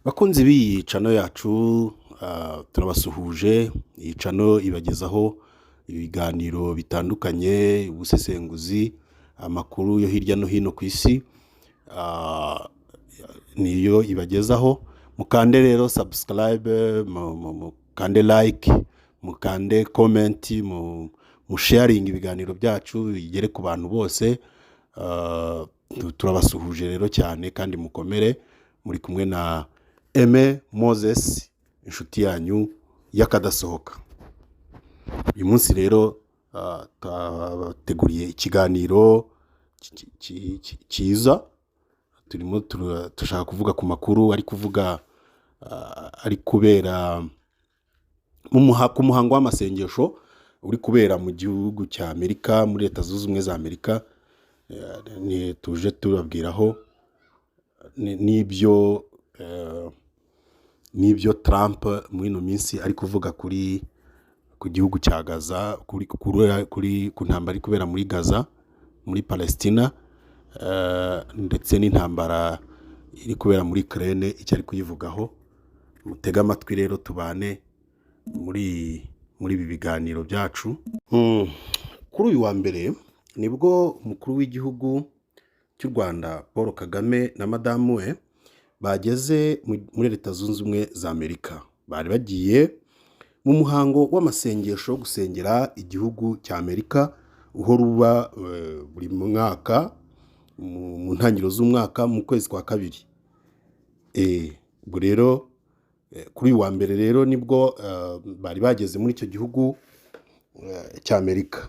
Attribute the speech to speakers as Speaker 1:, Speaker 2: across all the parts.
Speaker 1: Bakunzi b'iyi channel yacu, turabasuhuje. Iyi channel ibagezaho ibiganiro bitandukanye, ubusesenguzi, amakuru yo hirya no hino ku isi, niyo ibagezaho. Mukande rero subscribe, mukande like, mukande comment, musharinge ibiganiro byacu bigere ku bantu bose. Turabasuhuje rero cyane kandi mukomere. Muri kumwe na Aime Moses, inshuti yanyu y'akadasohoka. Uyu munsi rero twabateguriye ikiganiro cyiza. Turimo turashaka kuvuga ku makuru ari kuvuga, ari kubera ku muhango w'amasengesho uri kubera mu gihugu cya Amerika, muri Leta Zunze Ubumwe za Amerika. Ni tuje tubabwiraho n'ibyo Trump muri ino minsi ari kuvuga ku gihugu cya Gaza, kuri ku ntambara iri kubera muri Gaza, muri Palestina, ndetse n'intambara iri kubera muri Ukraine, icyo ari kuyivugaho. Mutege amatwi rero, tubane muri ibi biganiro byacu. Kuri uyu wa mbere nibwo umukuru w'igihugu cy'u Rwanda Paul Kagame na madamu we bageze muri Leta Zunze Ubumwe za Amerika. Bari bagiye mu muhango w'amasengesho yo gusengera igihugu cya Amerika, uhora uba buri mwaka mu ntangiriro z'umwaka, mu kwezi kwa kabiri. Ubwo rero kuri uyu wa mbere rero nibwo bari bageze muri icyo gihugu cya Amerika.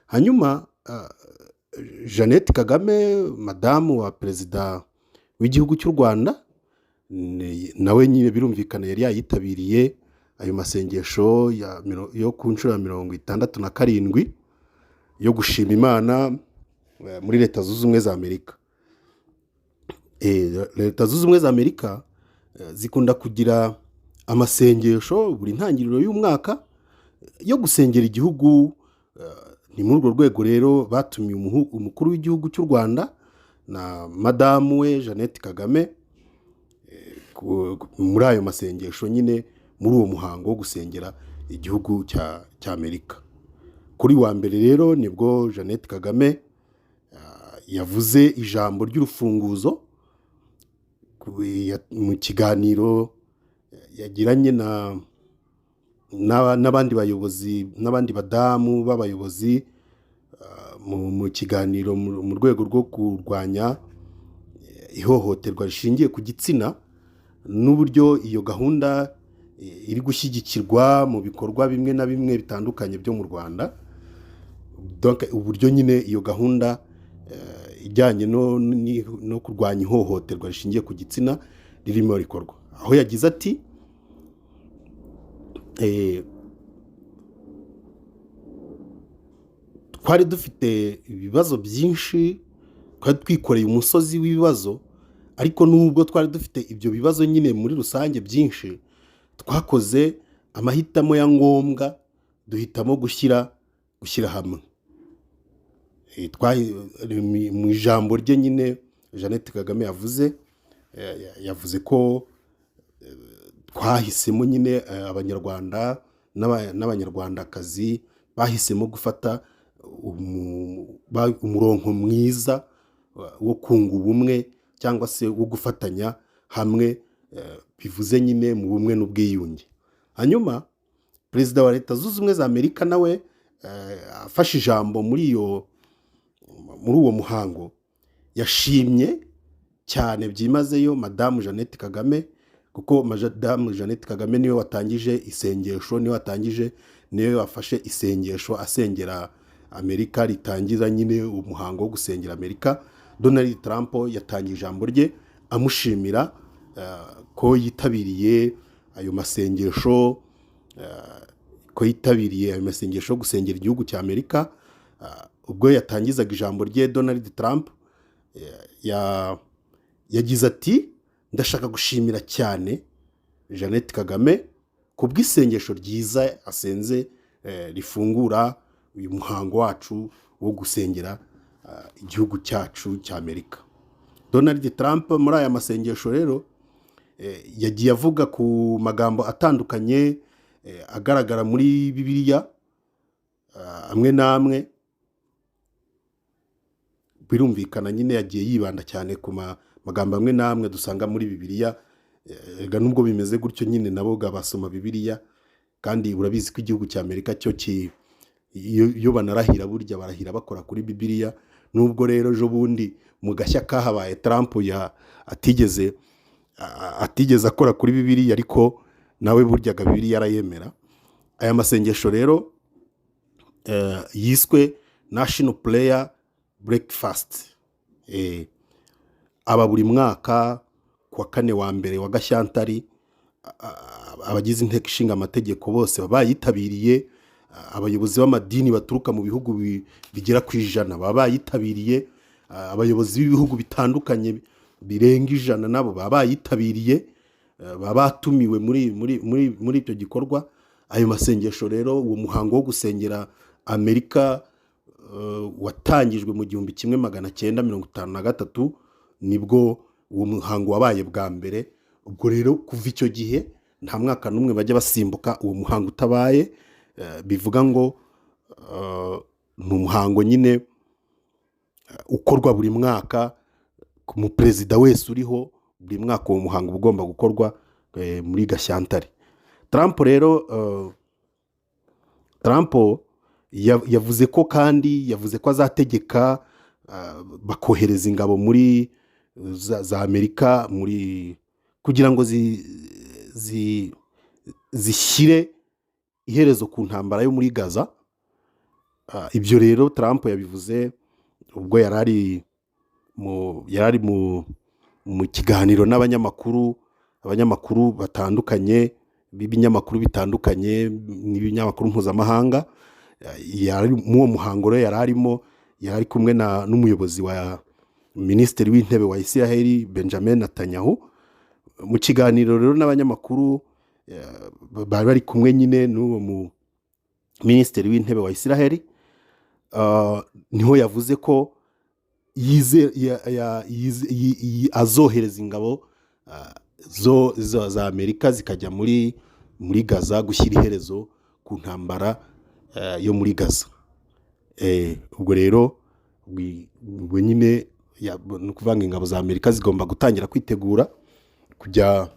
Speaker 1: Hanyuma Jeannette Kagame, madamu wa perezida w'igihugu cy'u Rwanda, nawe nyine birumvikana yari yayitabiriye ayo masengesho yo ku nshuro ya 67 yo gushima Imana muri Leta Zunze Ubumwe za Amerika. Leta Zunze Ubumwe za Amerika zikunda kugira amasengesho buri ntangiriro y'umwaka yo gusengera igihugu. Ni muri urwo rwego rero batumiye umukuru w'igihugu cy'u Rwanda na madamu we Jeannette Kagame muri ayo masengesho nyine, muri uwo muhango wo gusengera igihugu cya Amerika. Kuri wa mbere rero nibwo Jeannette Kagame yavuze ijambo ry'urufunguzo mu kiganiro yagiranye n'abandi bayobozi n'abandi badamu b'abayobozi, mu kiganiro mu rwego rwo kurwanya ihohoterwa rishingiye ku gitsina, n'uburyo iyo gahunda iri gushyigikirwa mu bikorwa bimwe na bimwe bitandukanye byo mu Rwanda. Donc, uburyo nyine iyo gahunda ijyanye no kurwanya ihohoterwa rishingiye ku gitsina ririmo rikorwa, aho yagize ati: "Twari dufite ibibazo byinshi, twari twikoreye umusozi w'ibibazo, ariko nubwo twari dufite ibyo bibazo nyine muri rusange byinshi, twakoze amahitamo ya ngombwa, duhitamo gushyira hamwe." Mu ijambo rye nyine Jeannette Kagame yavuze ko twahisemo nyine, Abanyarwanda n'Abanyarwandakazi bahisemo gufata umurongo mwiza wo kunga ubumwe cyangwa se wo gufatanya hamwe, bivuze nyine mu bumwe n'ubwiyunge. Hanyuma perezida wa Leta Zunze Ubumwe za Amerika nawe afashe ijambo muri uwo muhango, yashimye cyane byimazeyo madamu Jeannette Kagame, kuko madamu Jeannette Kagame niwe watangije isengesho, niwe wafashe isengesho asengera Amerika, ritangiza nyine umuhango wo gusengera Amerika. Donald Trump yatangiye ijambo rye amushimira ko yitabiriye ayo masengesho, yo gusengera igihugu cya Amerika. Ubwo yatangizaga ijambo rye, Donald Trump yagize ati: "Ndashaka gushimira cyane Jeannette Kagame ku bw'isengesho ryiza asenze, rifungura uyu muhango wacu wo gusengera igihugu cyacu cya Amerika." Donald Trump muri aya masengesho rero Yagiye avuga ku magambo atandukanye agaragara muri Bibiliya amwe n'amwe. Birumvikana nyine yagiye yibanda cyane ku magambo amwe n'amwe dusanga muri Bibiliya. Erega nubwo bimeze gutyo nyine, nabo ga basoma Bibiliya, kandi urabizi ko igihugu cya Amerika cyo iyo banarahira, burya barahira bakora kuri Bibiliya. Nubwo rero ejo bundi mu gashya kahabaye Trump ya atigeze akora kuri Bibiliya, ariko nawe buryaga Bibiliya arayemera. Aya masengesho rero yiswe National Prayer Breakfast, aba buri mwaka ku wa kane wa mbere wa Gashyantare. Abagize Inteko Ishinga Amategeko bose baba bayitabiriye, abayobozi b'amadini baturuka mu bihugu bigera ku 100 baba bayitabiriye, abayobozi b'ibihugu bitandukanye birenga 100 nabo baba bayitabiriye, baba batumiwe muri icyo gikorwa. Ayo masengesho rero, uwo muhango wo gusengera Amerika watangijwe mu 1953, nibwo uwo muhango wabaye bwa mbere. Ubwo rero kuva icyo gihe nta mwaka n'umwe bajya basimbuka uwo muhango utabaye. Bivuga ngo ni umuhango nyine ukorwa buri mwaka ku muperezida wese uriho. Buri mwaka uwo muhango uba ugomba gukorwa muri Gashyantare. Trump rero, Trump yavuze ko, kandi yavuze ko azategeka bakohereza ingabo muri za Amerika muri kugira ngo zishyire iherezo ku ntambara yo muri Gaza. Ibyo rero Trump yabivuze ubwo yari ari mu kiganiro n'abanyamakuru, abanyamakuru batandukanye b'ibinyamakuru bitandukanye n'ibinyamakuru mpuzamahanga. Yari muri uwo muhango rero, yari arimo, yari ari kumwe n'umuyobozi wa minisitiri w'intebe wa Israel, Benjamin Netanyahu. Mu kiganiro rero n'abanyamakuru bari bari kumwe nyine n'uwo mu minisitiri w'intebe wa Israel, niho yavuze ko yize azohereza ingabo zo za Amerika zikajya muri Gaza gushyira iherezo ku ntambara yo muri Gaza. Ubwo rero ubwo nyine ni ukuvuga ngo ingabo za Amerika zigomba gutangira kwitegura kujya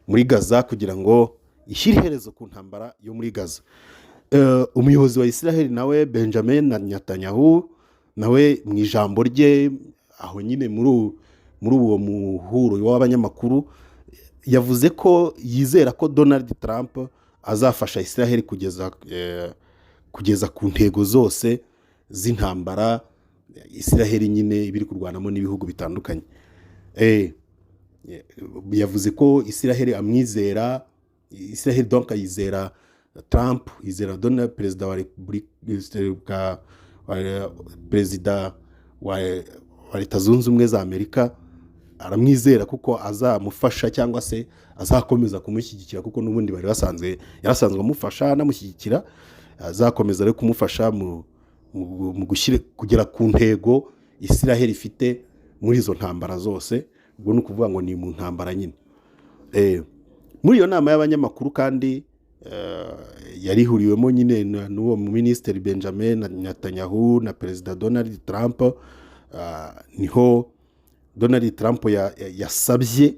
Speaker 1: muri Gaza kugira ngo ishyire iherezo ku ntambara yo muri Gaza. Umuyobozi wa Israel nawe, Benjamin Netanyahu, nawe mu ijambo rye aho nyine muri uwo muhuro w'abanyamakuru, yavuze ko yizera ko Donald Trump azafasha Israel kugeza ku ntego zose z'intambara Israel nyine iba iri kurwanamo n'ibihugu bitandukanye. Yavuze ko Israel amwizera, Israel donc yizera Trump, yizera Donald, perezida wa repubulika, perezida wa Leta Zunze Ubumwe za Amerika. Aramwizera kuko azamufasha cyangwa se azakomeza kumushyigikira, kuko n'ubundi bari basanzwe, yarasanzwe amufasha anamushyigikira. Azakomeza rero kumufasha mu gushyira, kugera ku ntego Israel ifite muri izo ntambara zose. Ubwo ni ukuvuga ngo ni mu ntambara nyine. Muri iyo nama y'abanyamakuru kandi yari ihuriwemo nyine n'uwo minisitiri Benjamin Netanyahu na perezida Donald Trump, niho Donald Trump yasabye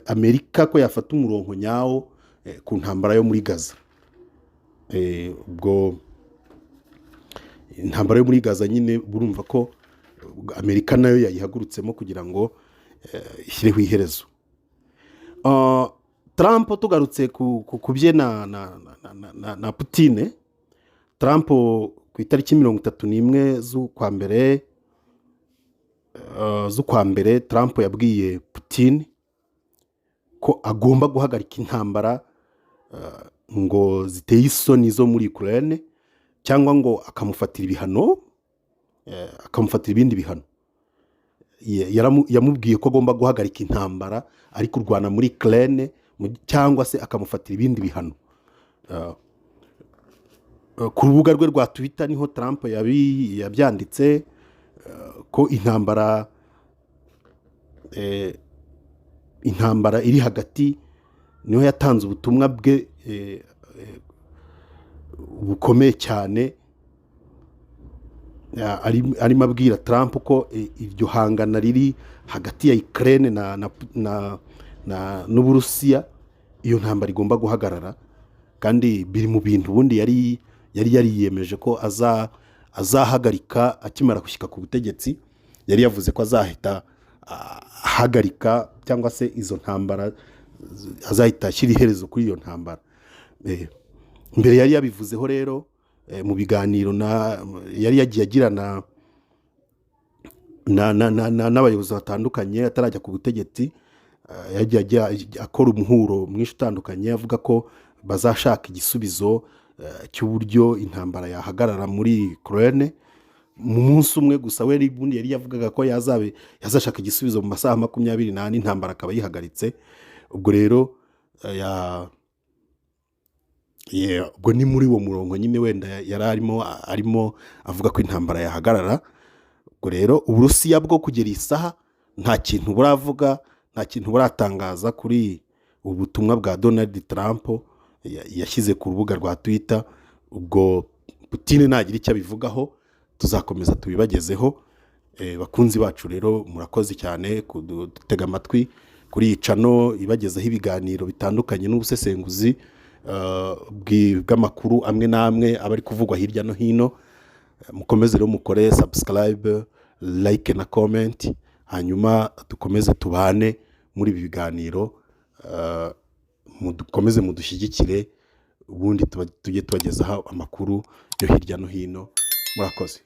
Speaker 1: Amerika ko yafata umurongo nyawo ku ntambara yo muri Gaza. Ubwo intambara yo muri Gaza nyine burumva ko Amerika nayo yayihagurutsemo kugira ngo ishyireho iherezo. Trump, tugarutse ku bye na Putine, Trump ku itariki 31 z'ukwa mbere, Trump yabwiye Putin ko agomba guhagarika intambara ngo ziteye isoni zo muri Ukraine, cyangwa ngo akamufatira ibihano, akamufatira ibindi bihano. Yamubwiye ko agomba guhagarika intambara ari kurwana muri Ukraine, cyangwa se akamufatira ibindi bihano. Ku rubuga rwe rwa Twitter niho Trump yabyanditse ko intambara Intambara iri hagati, niho yatanze ubutumwa bwe bukomeye cyane, arimo abwira Trump ko iryo hangana riri hagati ya Ukraine n'Uburusiya, iyo ntambara igomba guhagarara. Kandi biri mu bintu ubundi yari yariyemeje ko azahagarika akimara gushyika ku butegetsi. Yari yavuze ko azahita ahagarika cyangwa se izo ntambara, azahita ashyira iherezo kuri iyo ntambara. Mbere yari yabivuzeho rero mu biganiro yari yagiye agirana n'abayobozi batandukanye atarajya ku butegetsi. Yagiye akora umuhuro mwinshi utandukanye, avuga ko bazashaka igisubizo cy'uburyo intambara yahagarara muri Ukraine mu munsi umwe gusa. We ubundi yari yavugaga ko yazashaka igisubizo mu masaha 24, intambara akaba yihagaritse. Ubwo rero ubwo ni muri uwo murongo nyine wenda yari arimo avuga ko intambara yahagarara. Ubwo rero Uburusiya bwo kugera iyi saha nta kintu buravuga, nta kintu buratangaza kuri ubu butumwa bwa Donald Trump yashyize ku rubuga rwa Twitter. Ubwo Putin nagira icyo abivugaho, tuzakomeza tubibagezeho. Bakunzi bacu rero, murakoze cyane kudutega amatwi kuri iyi channel ibagezaho ibiganiro bitandukanye n'ubusesenguzi bw'amakuru amwe n'amwe aba ari kuvugwa hirya no hino. Mukomeze rero mukore subscribe, like na comment, hanyuma dukomeze tubane muri ibi biganiro. Mudukomeze mudushyigikire, ubundi tujye tubagezaho amakuru yo hirya no hino. Murakoze.